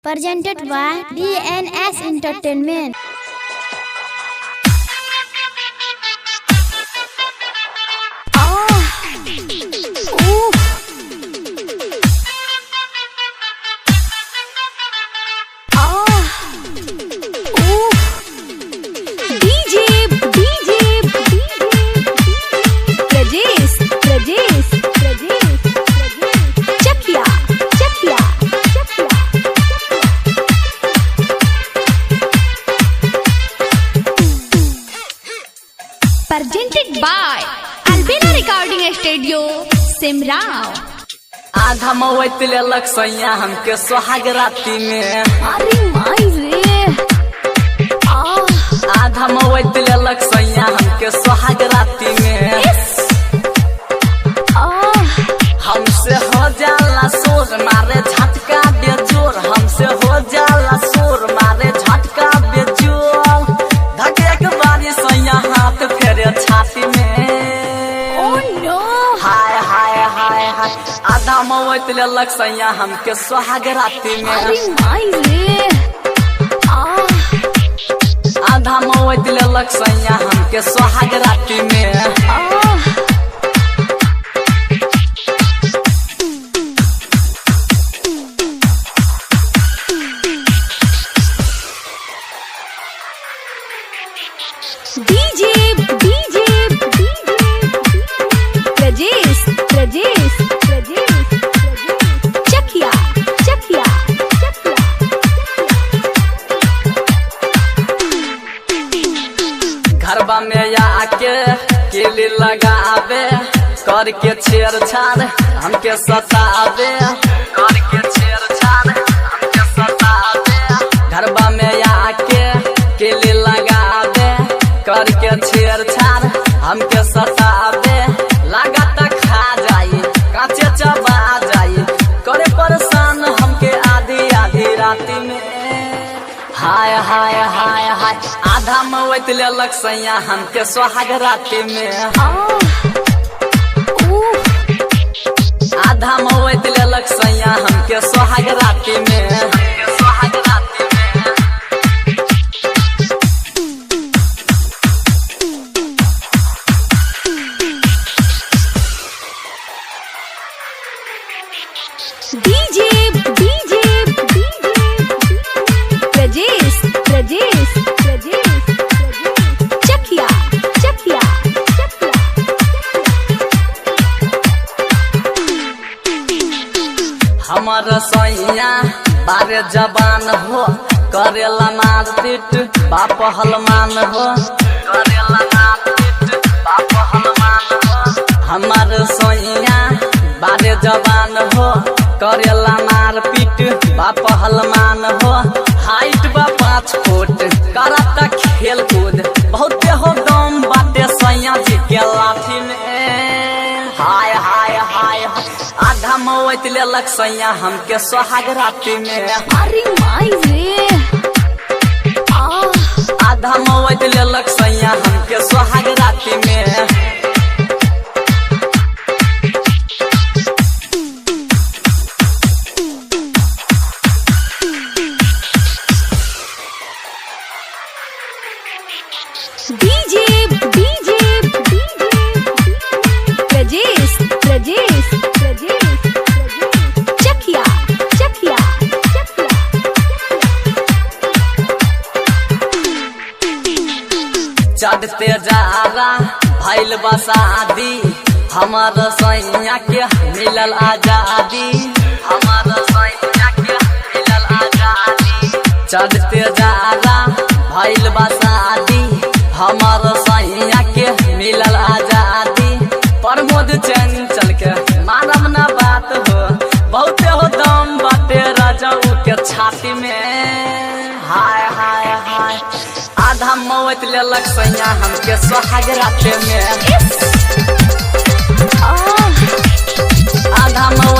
Presented by DNS Entertainment. DJ DJ Prajesh Prajesh Prajesh Chakiya Chakiya Chakiya. Presented by Albela recording studio Simrao. आधा मवैत लेलक सैया हमके सोहाग राती में। अरे माई रे, आ आधा मवैत लेलक सैया हमके सोहाग राती में। आ हमसे हो जाला शोर मारे झटका बेजोर, हमसे हो जाला शोर मारे झटका बेजोर। धके एक बारी सैया हाथ फेरे छाती में। Oh no. हाय हाय हाय हाय, आधा मवैत लेलक सैया हमके सोहाग राती में। अरे माई रे, आ आधा मवैत लेलक सैया हमके सोहाग राती में। आ DJ DJ Prajesh Prajesh Prajesh Chakiya Chakiya Chakiya. घरबा में आके केली लगावे, करके छेड़छाड़ हमके सतावे, करके छेड़छाड़ हमके सतावे। घरबा में आके केली लगावे, करके छेड़छाड़ हमके सतावे। लगाता खा जाई काचे चबा जाई, करे परेशान हमके आधी आधी राती में। हाय हाय हाय हाय, आधा मवैत लेलक सैया हमके सोहाग राती में। आ ऊ आधा मवैत लेलक सैया हमके सोहाग राती में, हमके सोहाग राती में। DJ DJ Prajesh Prajesh Prajesh Chakiya Chakiya Chakiya. हमर सैया बारे जवान हो, करेला मारपीट बाप हलमान हो, करेला मारपीट बाप हलमान हो। हमर सैया बारे जवान हो, करेला मारपीट बाप हलमान हो। हाइट बा 5 फुट, करता खेल कूद बहुते हो दम बाटे सैया जी के लाठी में। हाय हाय हाय हाय, आधा मवैत लेलक सैया हमके सोहाग राती में। अरे माई रे, आ आधा मवैत लेलक सैया हमके सोहाग राती में। DJ DJ Prajesh Prajesh Prajesh Chakiya Chakiya Chakiya. चढ़ते जारा भैल बसादी, हमर सैया के मिलल आजादी, हमर सैया के मिलल आजादी। चढ़ते जारा भैल बसादी, हमर सैया के मिलल आजादी। प्रमोद चंचल के मानव न बात हो, बहुते हो दम बाटे राजाऊ के छाती में। हाय हाय हाय, आधा मौत लेलक सैया हमके सोहाग राते में। आ आधा मौत